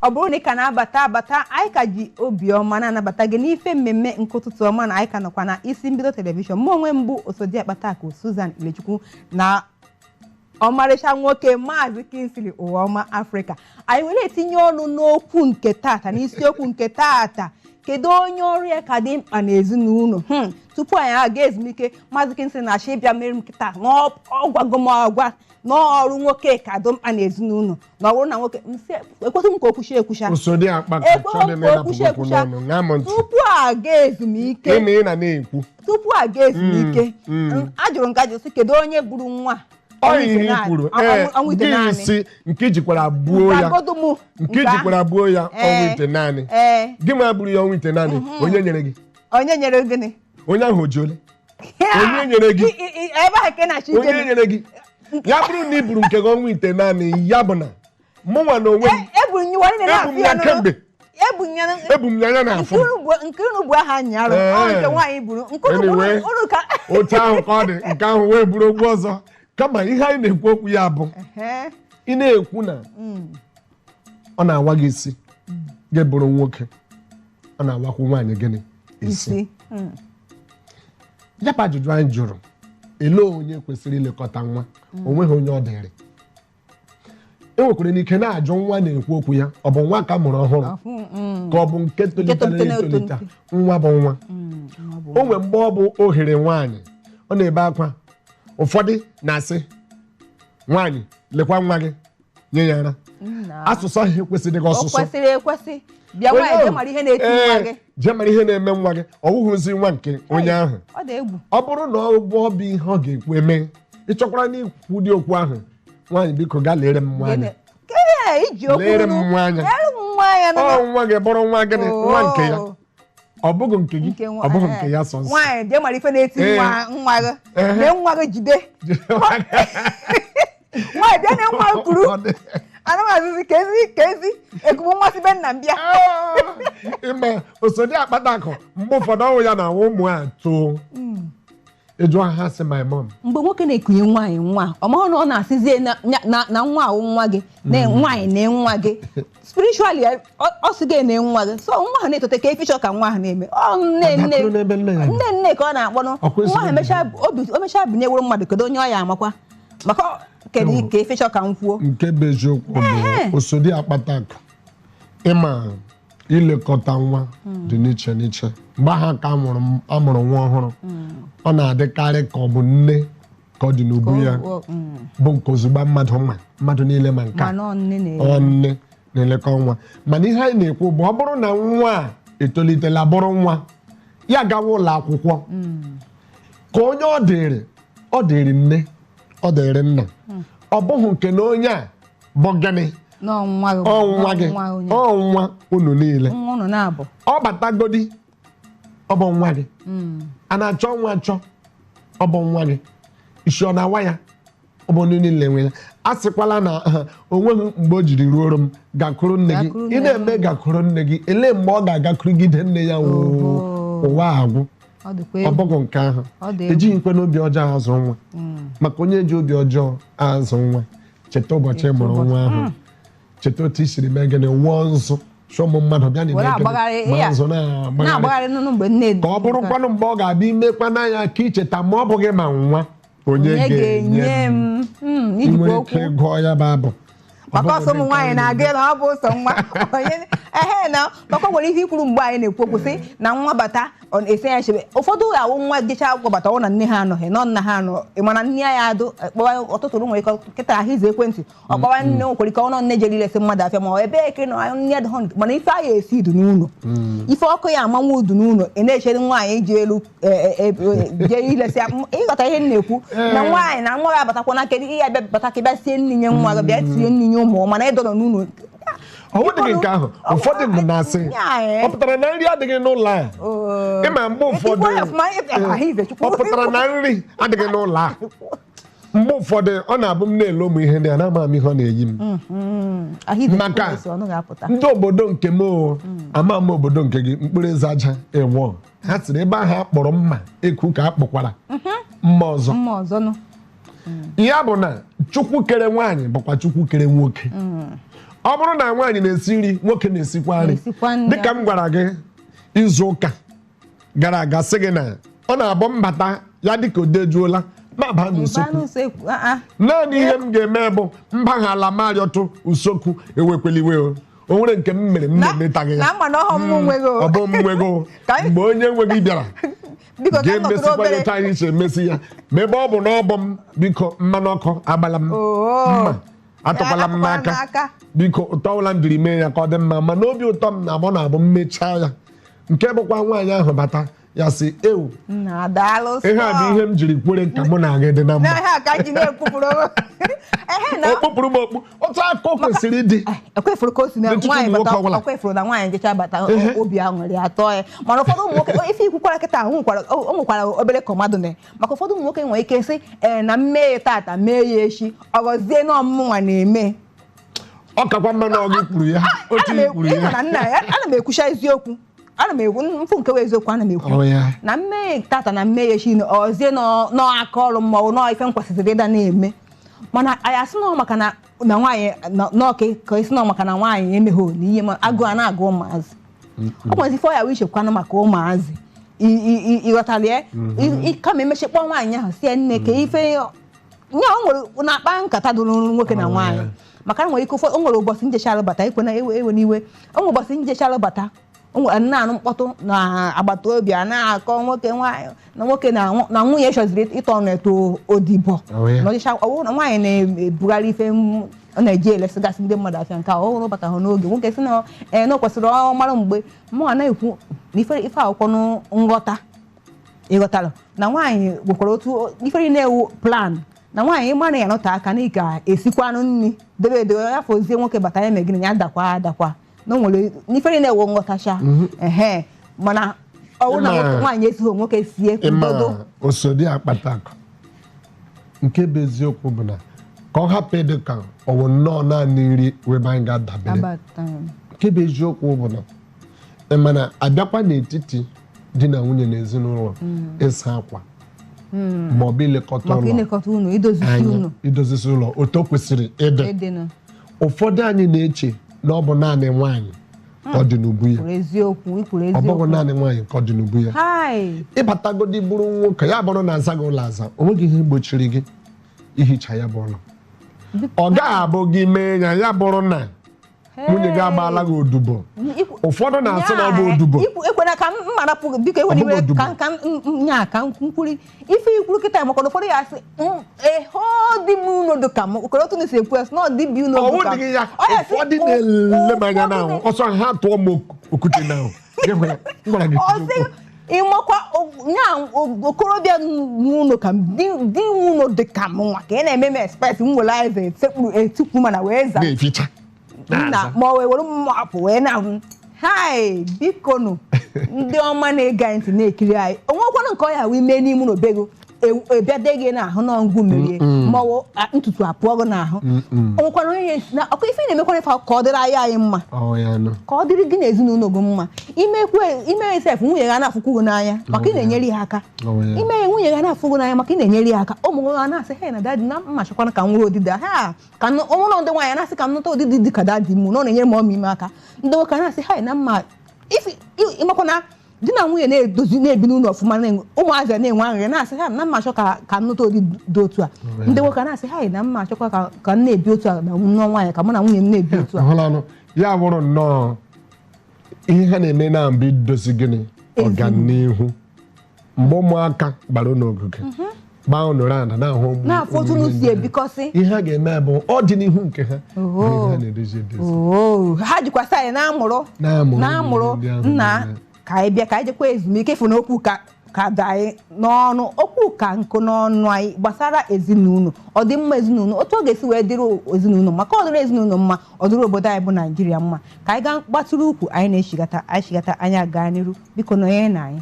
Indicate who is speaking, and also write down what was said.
Speaker 1: Ọ bụrụ na ị ka na-abata abata, anyị ka ji obiọma na-anabata gị n'ife mmemme nke ụtụtụ ọma, na anyị ka nọkwa na Isi Mbido Television. Mụ onwe mbụ Osodiakpatakụ Susan Ilechukwu na ọmarịcha nwoke Maazị Kingsley Ụwaọma Afrịka, anyị were etinye ọnụ n'okwu nke tata, n'isiokwu nke tata: kedu onye ọrụ ya ka dị mkpa n'ezinụlọ? Tupu anyị aga ezumike, Maazị Kingsley na-achọ ịbịa mere m kịta na ọ gwago m agwa n'ọrụ nwoke ka dị mkpa n'ezinụlọ, na ọ bụrụ na nwoke nsị ekwesịghị m ka o kwuchie ekwucha.
Speaker 2: Usodi akpa ka
Speaker 1: Ekweghị
Speaker 2: chọrọ
Speaker 1: m ka o kwuchie
Speaker 2: ịnapụ okwu
Speaker 1: ekwucha
Speaker 2: n'ọnụ. Ṅaa m ntị.
Speaker 1: Tupu aga ezumike,
Speaker 2: Ịma ị na na-ekwu.
Speaker 1: Tupu aga ezumike, ajụrụ nke ajụ sị, kedu onye buru nwa
Speaker 2: Ọ
Speaker 1: ọnwa
Speaker 2: ihe
Speaker 1: ite
Speaker 2: i
Speaker 1: naanị?
Speaker 2: kwuru, ee.
Speaker 1: Ọnwa ite
Speaker 2: Gị
Speaker 1: naanị.
Speaker 2: si nke ijikwara buo ya.
Speaker 1: Gwagodu mụ
Speaker 2: nke
Speaker 1: nke ahụ.
Speaker 2: ijikwara buo ya ọnwa ite naanị. Gị ma buru ya ọnwa ite naanị, onye nyere gị?
Speaker 1: Onye nyere gịnị?
Speaker 2: Onye ahụ o ji ole? Onye nyere gị?
Speaker 1: Ebe ahụ ka ị na-achọ
Speaker 2: Onye
Speaker 1: ije.
Speaker 2: nyere gị ya bụrụ na i buru nke gị ọnwa ite naanị, ya bụ na mụnwa na onwe m
Speaker 1: Ebu nyiwa niile
Speaker 2: ebu
Speaker 1: na-afụ
Speaker 2: m
Speaker 1: ya
Speaker 2: ya
Speaker 1: nụrụ.
Speaker 2: kemgbe.
Speaker 1: Ebu ya nụ-
Speaker 2: Ebu m ya anya na-afụ
Speaker 1: Nke
Speaker 2: m.
Speaker 1: unu bụ aha nyarụ. Ọ nke nwaanyị buru nke unu buru.
Speaker 2: Anyway,
Speaker 1: Unu ka
Speaker 2: otu ahụ ka ọ dị, nke ahụ wee bụrụ okwu ọzọ. Kama ihe anyị na-ekwu okwu ya bụ, ị na-ekwu na ọ na-awa gị isi gị bụrụ nwoke, ọ na-awakwu nwaanyị gịnị isi?
Speaker 1: Isi.
Speaker 2: Ya bụ ajụjụ anyị jụrụ: elee onye kwesịrị ilekọta nwa? O nweghị onye ọ dịrị. E nwekwara n'ike na-ajụ, nwa na-ekwu okwu ya, ọ bụ nwa ka mụrụ ọhụrụ,
Speaker 1: Ọfụ,
Speaker 2: ka ọ bụ nke tolitere
Speaker 1: tolitere?
Speaker 2: Etolite. Nwa bụ nwa.
Speaker 1: Nwa bụ
Speaker 2: O nwere mgbe ọ bụ ohere nwaanyị, ọ na-ebe akwa, ụfọdụ na-asị nwaanyị, lekwa nwa gị, nye ya ara.
Speaker 1: Nna.
Speaker 2: Asụsụ ahụ ekwesịrị gị
Speaker 1: O
Speaker 2: ọsụsụ.
Speaker 1: kwesịrị ekwesị. Bịa
Speaker 2: Onye
Speaker 1: nwaanyị, jee
Speaker 2: ahụ-
Speaker 1: mara ihe na-eti nwa
Speaker 2: Ee,
Speaker 1: gị.
Speaker 2: Jee mara ihe na-eme nwa gị. Ọ wụghịzi nwa nke onye ahụ.
Speaker 1: Ọ dị egwu.
Speaker 2: Ọ bụrụ na ọ bụ ọbụ ihe ọ ga-ekwu eme, ị chọkwara n'ikwu dị okwu ahụ, nwaanyị, biko gaa lere m nwa anya.
Speaker 1: Kee iji okwu
Speaker 2: Lere m
Speaker 1: nụ.
Speaker 2: nwa anya.
Speaker 1: Lere m nwa anya nụ.
Speaker 2: Ọ nwa gị bụrụ nwa gịnị? Nwa nke ya. Ọ bụghị nke gị.
Speaker 1: Nke nwa.
Speaker 2: Ọ bụghị nke ya sọ nsọ.
Speaker 1: Nwaanyị, jee mara ife na-eti nwa nwa gị. Lee nwa gị, jide nwaanyị, bịa na nwa gị kuru. Ana m azụzi ka ezi ka ezi ekubu nwa si be nna m bịa.
Speaker 2: Ime osodi akpata akụ, mgbe ụfọdụ ọnwụ ya na ụmụ a too, ịjụọ ha, sị, "My mom."
Speaker 1: Mgbe nwoke na-ekunye nwaanyị nwa, ọ mahụ na ọ na-asịzie na nwa ahụ nwa gị na nwaanyị na nwa gị spiritually, ọ sị gị na nwa gị, so nwa ahụ na-etote ka efichọ ka nwa ahụ na-eme ọ nne nne.
Speaker 2: Ọ dakụrụ n'ebe nne ya nọ.
Speaker 1: Nne nne ka ọ na-akpọnụ.
Speaker 2: Ọ kwesịrị
Speaker 1: Nwa ahụ emechaa obi, o mechaa binyeworo mmadụ, kedu onye ọ ya amakwa maka kedu ka efichọ ka m kwuo?
Speaker 2: Nke bụ eziokwu bụ, osodi akpata akụ, ịma ilekọta nwa dị n'iche n'iche. Mgbe ahụ ka amụrụ nwa ọhụrụ, ọ na-adịkarị ka ọ bụ nne ka ọ dị n'ubu ya, bụ nke ozugbo mmadụ ma mmadụ niile ma nke a.
Speaker 1: Mana ọ nne na-ele.
Speaker 2: Ọ nne na-elekọ nwa, mana ihe anyị na-ekwu bụ, ọ bụrụ na nwa a etolitela bụrụ nwa ya gawa ụlọ akwụkwọ, ka onye ọ dịrị, ọ dịrị nne, ọ dịrị nna, ọ bụghị nke na onye a bụ gịnị.
Speaker 1: N'ọnwa gị.
Speaker 2: Ọnwa gị.
Speaker 1: N'ọnwa onye.
Speaker 2: Ọnwa unu niile.
Speaker 1: Nwa unu na-abụ.
Speaker 2: Ọ batagodi, ọ bụ nwa gị. A na-achọ nwa achọ, ọ bụ nwa gị. Isi ọ na-awa ya, ọ bụ ndị niile nwe ya. A sịkwala na ha, o nweghị mgbe o jiri ruoro m, gakwuru nne gị.
Speaker 1: Gakwuru
Speaker 2: Ị
Speaker 1: nne.
Speaker 2: na-eme gakwuru nne gị, elee mgbe ọ ga-agakwurugide nne ya?
Speaker 1: Oho.
Speaker 2: Ụwa agwụ.
Speaker 1: Ọ dịkwa
Speaker 2: Ọ
Speaker 1: egwu.
Speaker 2: bụghị nke ahụ.
Speaker 1: Ọ dị egwu.
Speaker 2: Ejighị nkwe n'obi ọjọọ azụ nwa, maka onye ji obi ọjọọ azụ nwa, cheta ụbọchị ị mụrụ nwa ahụ, cheta otu i siri mee gịnị, wụọ nzụ, chụọ ụmụ mmadụ bịa na
Speaker 1: Were
Speaker 2: ime gịnị,
Speaker 1: agbagharị
Speaker 2: ma
Speaker 1: ya.
Speaker 2: nzụ na-agbagharị.
Speaker 1: Na-agbagharị nụnụ mgbe nne.
Speaker 2: Ka ọ bụrụkwanụ mgbe ọ ga-abịa imekwana ya ka icheta, ma ọ bụghị ma nwa onye
Speaker 1: onye
Speaker 2: ga-enye
Speaker 1: ga-enye
Speaker 2: m?
Speaker 1: m?
Speaker 2: Ị
Speaker 1: Ijikwa
Speaker 2: nwere ike
Speaker 1: okwu
Speaker 2: gụọ ya bụ abụ. Ọ
Speaker 1: maka
Speaker 2: bụghị
Speaker 1: ọsọ ụmụ
Speaker 2: ụdị nke
Speaker 1: nwaanyị
Speaker 2: anyị
Speaker 1: na-aga na ọ bụ sọ nwa onye ehe na maka o nwere ihe ikwuru mgbe anyị na-ekwu okwu sị na nwa bata, ọ na-esi ya chebe. Ụfọdụ awụ nwa jecha akwụkwọ bata, ọ na nne ha anọghị, nọ nna ha anọ. Ị mana nne ya adụ kpọwa ọtụtụ nwere ike kịta ahụ izu ekwentị, ọ kpọwa nne, nwekwara ike ọnụ nne jere ilesi mmadụ afịa ma ọ ebe eke nọ nne adịghị, mana ife anyị esi dị n'ụlọ, ife ọkụ ya amanwụ udu n'ụlọ, ị na-echere nwaanyị ji elu jee ilesi. Ịghọta ihe m na-ekwu, na nwaanyị na nwa ya abatakwa na kedu ihe ya bịa bata ka bịa sie nri nye nwa gị, bịa sie nri nye ụmụ, mana ịdọrọ n'ụlọ.
Speaker 2: Ọ bụdịghị nke ahụ. Ụfọdụ mgbe na-asị, ọ pụtara na nri adịghị n'ụlọ a? Ịma mgbe ụfọdụ ọ pụtara na nri adịghị n'ụlọ a. Mgbe ụfọdụ ọ na-abụ m na-ele ụmụ ihe ndị a, na-ama m ihe ọ na-eyi m. Maka ndị obodo nke m o, ama m obodo nke gị, mkpụrụ eze aja ewọ ha sịrị ebe ahụ a kpọrọ mma ekwu ka a kpọkwara mma ọzọ.
Speaker 1: Mma ọzọ nụ.
Speaker 2: Ya bụ na Chukwu kere nwaanyị bụkwa Chukwu kere nwoke. Ọ bụrụ na nwaanyị na-esi nri, nwoke na-esikwa nri.
Speaker 1: Na-esikwa nri.
Speaker 2: Dịka m gwara gị izu ụka gara aga, sị gị na ọ na-abụ mbata ya dịka odejuola ma baa
Speaker 1: Baa
Speaker 2: n'usekwu.
Speaker 1: n'usekwu, ah, ah.
Speaker 2: Naanị ihe m ga-eme bụ mbaghala marịọtụ usekwu. Ewekwela iwe o, o nwere nke m mere m na-emetaghị
Speaker 1: Na
Speaker 2: ya.
Speaker 1: mma na ọhọ m nweghị o.
Speaker 2: Ọ bụ m nwego.
Speaker 1: Ka anyị-
Speaker 2: Mgbe onye nwe gị bịara,
Speaker 1: Biko, ka m nọtụrụ
Speaker 2: ga-emesikwa ya
Speaker 1: obere.
Speaker 2: otu anyị si emesi ya. Ma ebe ọ bụ na ọ bụ m, biko, mmanụ ọkụ agbala m,
Speaker 1: Oo.
Speaker 2: mma atụkwala m
Speaker 1: Atụkwala
Speaker 2: n'aka.
Speaker 1: n'aka.
Speaker 2: Biko, ụtọ ọbụla m jiri mee ya ka ọ dị mma, mana obi ụtọ m na-abụ na-abụ mmechaa ya, nke bụkwa nwaanyị ahụ bata, ya sị, "Ewu,
Speaker 1: Nna, daalụ
Speaker 2: ihe a bụ
Speaker 1: sọ.
Speaker 2: ihe m jiri kwere ka mụ na gị dị na mma."
Speaker 1: Na ihe a ka m ji na-ekwupụrụ ehe na
Speaker 2: O kpụpụrụ m okpu otu aka o kwesịrị ịdị.
Speaker 1: Ekwefuru ka o si na
Speaker 2: N'etiti
Speaker 1: nwaanyị
Speaker 2: ụmụ nwoke
Speaker 1: bata,
Speaker 2: ọbụla.
Speaker 1: ekwefuru na nwaanyị jecha bata,
Speaker 2: Ehe.
Speaker 1: obi aṅụrị atọ ya. Mana ụfọdụ ụmụ nwoke, ife ikwukwara kịta, o nwekwara obere kọmadụ na maka ụfọdụ ụmụ nwoke nwere ike sị ee na mmee tata mee ya echi, ọ gọzie na ọmụnwa na-eme.
Speaker 2: Ọ kakwa mma na ọ gị kwuru ya otu
Speaker 1: Ana m
Speaker 2: i
Speaker 1: ekwu
Speaker 2: kwuru
Speaker 1: ịma
Speaker 2: ya.
Speaker 1: na nna ya, ana m ekwucha eziokwu, ana m ekwu mfụ nke wụ eziokwu, ana m ekwu
Speaker 2: Ọ ya.
Speaker 1: na mmehie tata na mmehie echi na ọzie n'aka ọrụ mmọnwụ nọọ ife m kwesịrị ịda na-eme. Mana anyị asị nọ maka na na nwaanyị nọ ka esi nọ maka na nwaanyị emeghe na ihe ma agụụ a na-agụ ụmụazị, ọ nwezi ife ọ ya wụ ichekwanụ maka ụmụazị. Ịghọtara ya? Kama emechi kpọọ nwaanyị ahụ sie nne ka ife ya o nwere na-akpa nkata dụrụ nwoke na
Speaker 2: Ọ
Speaker 1: nwaanyị
Speaker 2: ya.
Speaker 1: maka na nwere ike o nwere ụbọchị njechalụ bata ikwe na ewe ewe n'iwe, o nwere ụbọchị njechalụ bata, o nwere na-anụ mkpọtụ na agbata obi a na-akọ nwoke nwaanyị na nwoke na nwunye chọziri ịtọ n'eto odibo.
Speaker 2: Oh, yeah.
Speaker 1: Na ọdịcha ọ bụrụ na nwaanyị na-ebugharị ife ọ na-eji elesigasị ndị mmadụ afịa nke a, ọ hụrụ bata ha n'oge, nwoke sị na ee, na o kwesịrị ọ mara mgbe mụ na-ekwu na ife ife akwụkwọ nghọta. Ịghọtara na nwaanyị nwekwara otu ife niile ewu plan na nwaanyị ịma na ya nọte aka na ị ga-esikwanụ nri debe edobe ya fozie, nwoke bata ya mee gịnị, ya dakwa adakwa na o nwere n'ife niile ewu nghọtacha ehe. Mana ọ bụrụ na nwaanyị esighị, nwoke sie
Speaker 2: Ịma
Speaker 1: udodo.
Speaker 2: Osodi akpata akụ, nke bụ eziokwu bụ na ka ọ hapụ ịdị ka ọ bụ nnọọ naanị nri webe anyị ga-adabere. Nke bụ eziokwu bụ na ị ma na abịakwa n'etiti di na nwunye na ezinụlọ, ịsa akwa ma ọ bụ ilekọta
Speaker 1: maka
Speaker 2: ụlọ
Speaker 1: ilekọta unu, idozisi
Speaker 2: anyị,
Speaker 1: unu,
Speaker 2: idozisi ụlọ otu o kwesịrị ịdị.
Speaker 1: Ịdịnụ.
Speaker 2: Ụfọdụ anyị na-eche na ọ bụ naanị nwaanyị ka ọ dị n'ubu ya.
Speaker 1: Kwuru eziokwu, ikwuru
Speaker 2: Ọ bụghị
Speaker 1: eziokwu.
Speaker 2: naanị nwaanyị ka ọ dị n'ubu ya.
Speaker 1: Hai.
Speaker 2: Ịbatagodi bụrụ nwoke, ya bụrụ na aza gị ụlọ aza, o nweghị ihe gbochiri gị ihicha ya bụ ụlọ. Ọ gaghị abụ gị mee ya, ya bụrụ na nwunye gị agbaala gị odibo. Ụfọdụ na-asị na ọ bụ odibo.
Speaker 1: Ekwena ka m marapụ gị, biko, ekwena
Speaker 2: Ọ bụghị
Speaker 1: iwe
Speaker 2: odibo.
Speaker 1: ka nya ka m kwuri ife ikwuru kịta, maka na ụfọdụ ya asị, eho di m unu dị ka m okere otu si ekwu ya sị na ọ dị bi unu
Speaker 2: Ọwụ
Speaker 1: dị ka m."
Speaker 2: dịghị ya.
Speaker 1: Ọ ya sị,
Speaker 2: Ụfọdụ na-ele m anya
Speaker 1: ụfọdụ
Speaker 2: n'ahụ ọsọ ha tụọ m okwute n'ahụ. Gị hụ ya, m gwara gị
Speaker 1: Ọ sị
Speaker 2: eziokwu.
Speaker 1: ịmakwa nya okorobịa n'ụlọ ka m di ụlọ dị ka m nwa ka ị na-eme m expect m were eze esekpuru etukwu mana wee za
Speaker 2: na-eficha
Speaker 1: nna
Speaker 2: na-aza.
Speaker 1: Ma ọ wee were mma apụ wee na hai. Biko nụ, ndị ọma na-ege anyị ntị na-ekiri anyị, o nwekwanụ nke ọ ya wee mee n'ime ụlọ be gị ebịade gị n'ahụ na ngwu merie ma ọ wụ ntutu apụọ gị n'ahụ, o nwekwara onye ya esi na ọkụ ife ị na-emekwana ife ka ọ dịrị anyị anyị mma,
Speaker 2: Ọ ya nụ.
Speaker 1: ka ọ dịrị gị na ezinụlọ gị mma. Imekwe ime sef, nwunye gị na-afụkwu gị n'anya maka ị na-enyere ya aka.
Speaker 2: Ọ ya.
Speaker 1: Ime nwunye gị na-afụ gị n'anya maka ị na-enyere ya aka, ụmụ gị na-asị he na daddy na mma chọkwana ka m nwere odida ha ka ụmụ ndị nwaanyị na-asị ka m nụta odidi dị ka daddy m na ọ na-enyere m ọmịime aka. Ndị nwoke na-asị ha na mma ifi ịmakwa na di na nwunye na-edozi na-ebi n'ụlọ ọfụma, ụmụazị a na-enwe aṅụrị, na-asị ha na mma achọ ka m nụta ụdị dị otu a. Ndị nwoke na-asị ha na mma achọkwa ka m na-ebi otu a na nnọọ nwaanyị ka mụ na nwunye m na-ebi otu a.
Speaker 2: Hụlanụ ya bụrụ nnọọ ihe ha na-eme na mbụ idozi gịnị, ọganihu mgbe ụmụaka gbara n'ogige gbaa unu round na-ahụ ụmụ
Speaker 1: na-afụ otu
Speaker 2: ụmụ
Speaker 1: unu
Speaker 2: ihe
Speaker 1: si
Speaker 2: ndị ahụ.
Speaker 1: ebikọsị.
Speaker 2: Ihe ha ga-eme bụ ọdịnihu nke ha bụ ihe ha na-edozi edozi.
Speaker 1: Oo, ha jikwasị anyị na-amụrụ
Speaker 2: na-amụrụ
Speaker 1: na-amụrụ
Speaker 2: ihe ndị ahụ
Speaker 1: nna
Speaker 2: niile.
Speaker 1: Ka anyị bịa ka anyị jekwa ezumike ịfụ na okwu ka dị anyị n'ọnụ, okwu ka nkụ n'ọnụ anyị gbasara ezinụlọ, ọdịmma ezinụlọ, otu ọ ga-esi wee dịrị ezinụlọ, maka ọ dịrị ezinụlọ mma, ọ dịrị obodo anyị bụ Naijiria mma. Ka anyị gaa gbatụrụ ukwu, anyị na-echigata, anyị chigata, anyị aga n'iru. Biko nọnye na anyị.